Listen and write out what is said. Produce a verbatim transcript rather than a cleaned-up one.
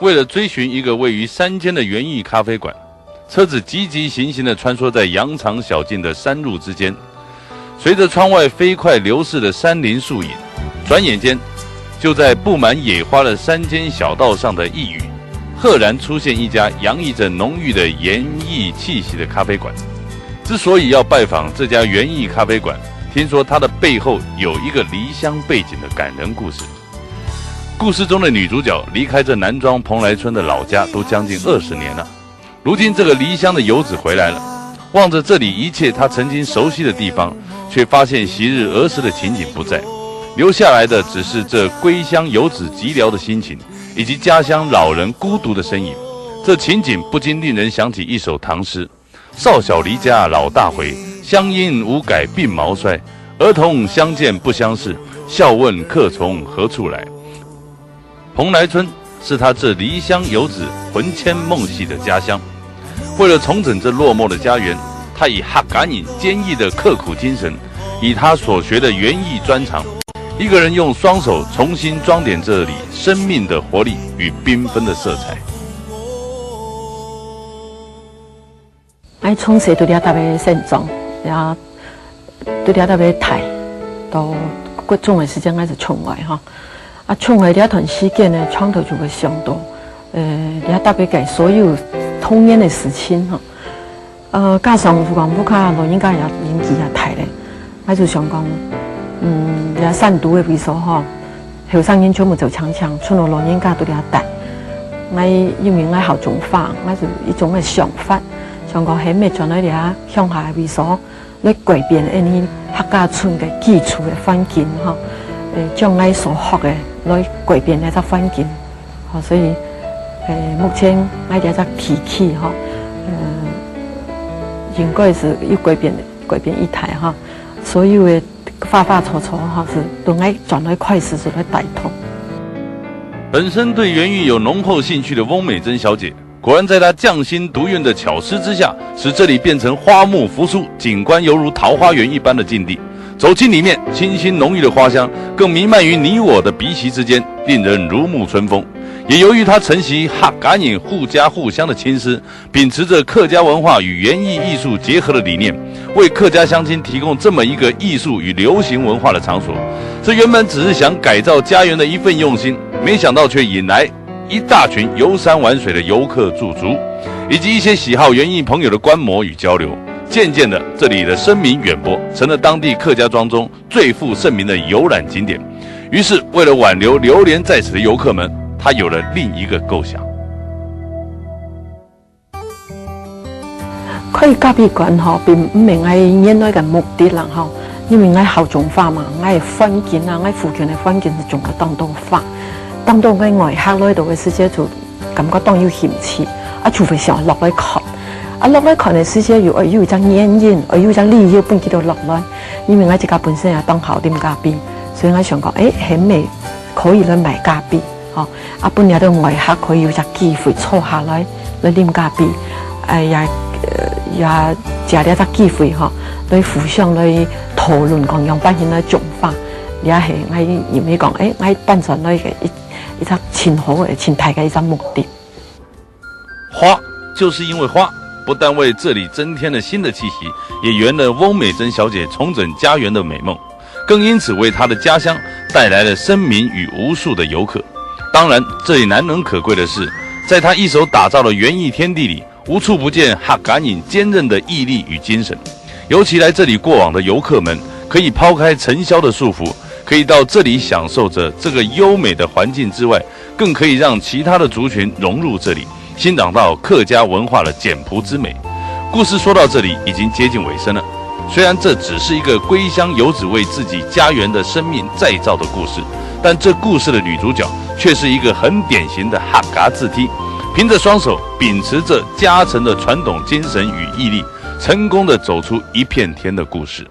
为了追寻一个位于山间的园艺咖啡馆，车子急急行行地穿梭在羊肠小径的山路之间，随着窗外飞快流逝的山林树影，转眼间，就在布满野花的山间小道上的一隅，赫然出现一家洋溢着浓郁的园艺气息的咖啡馆。之所以要拜访这家园艺咖啡馆，听说它的背后有一个离乡背景的感人故事。故事中的女主角离开这南庄蓬莱村的老家都将近二十年了，如今这个离乡的游子回来了，望着这里一切他曾经熟悉的地方，却发现昔日儿时的情景不再，留下来的只是这归乡游子寂寥的心情，以及家乡老人孤独的身影。这情景不禁令人想起一首唐诗：少小离家老大回，乡音无改鬓毛衰。儿童相见不相识，笑问客从何处来。蓬莱村是他这离乡游子魂牵梦系的家乡。为了重整这落寞的家园，他以客家人坚毅的刻苦精神，以他所学的园艺专长，一个人用双手重新装点这里生命的活力与缤纷的色彩。 𠊎從細在這搭个成長，也在這搭个大，到國中个時間，𠊎就出外吼。啊，出外這段時間呢，常常就會想到，呃，這搭个所有童年个事情吼。呃，加上有講屋下老人家也年紀也大咧， 𠊎就想講，嗯，這山肚个位所吼，後生人全部走淨淨，賰到老人家在這搭。𠊎因為𠊎好種花，𠊎就一種个想法，想講係毋係轉來這鄉下个位所，來改變恁呢客家村个基礎个環境吼，呃，將𠊎所學个來改變這隻環境。 吼，所以，呃，目前𠊎這隻地區吼，呃，應該係有改變，改變一大吼，所有个花花草草吼，係對𠊎轉來開始係來帶動。本身对园艺有浓厚兴趣的翁美珍小姐，果然在她匠心独运的巧思之下，使这里变成花木扶疏，景观犹如桃花源一般的境地。走进里面，清新浓郁的花香更弥漫于你我的鼻息之间，令人如沐春风。也由于她承袭客家人互家互乡的亲师，秉持着客家文化与园艺艺术结合的理念，为客家乡亲提供这么一个艺术与流行文化的场所。这原本只是想改造家园的一份用心，没想到却引来一大群游山玩水的游客驻足，以及一些喜好园艺朋友的观摩与交流。渐渐的，这里的声名远播，成了当地客家庄中最负盛名的游览景点。于是，为了挽留流连在此的游客们，他有了另一个构想。 开咖啡馆吼，并毋係𠊎原來个目的啦吼，因為𠊎好種花嘛，𠊎个環境啊，𠊎附近个環境係種个當多花，當多个外客來到个時節就感覺當有興趣，啊，就會想落來看。啊，落來看个時節又愛有一隻原因，愛有一隻理由分佢兜落來，因為𠊎自家本身也當好啉咖啡，所以𠊎想講，誒，係毋係可以來賣咖啡，吼。 啊，分這兜外客可以有隻機會坐下來，來啉咖啡，哎呀，呃，也借這隻機會吼，來互相來討論講樣般形來種花。這係𠊎認為講，誒，𠊎搬轉來个一，一隻盡好个、盡大个一隻目的。花，就是因为花，不但为这里增添了新的气息，也圆了翁美珍小姐重整家园的美梦。 更因此为她的家乡带来了声名与无数的游客。当然，这里难能可贵的是，在她一手打造的园艺天地里，无处不见客家人坚韧的毅力与精神。尤其来这里过往的游客们，可以抛开尘嚣的束缚，可以到这里享受着这个优美的环境之外， 更可以让其他的族群融入这里，欣赏到客家文化的简朴之美。故事说到这里，已经接近尾声了。虽然这只是一个归乡游子为自己家园的生命再造的故事，但这故事的女主角却是一个很典型的客家子弟，凭着双手，秉持着家传的传统精神与毅力，成功的走出一片天的故事。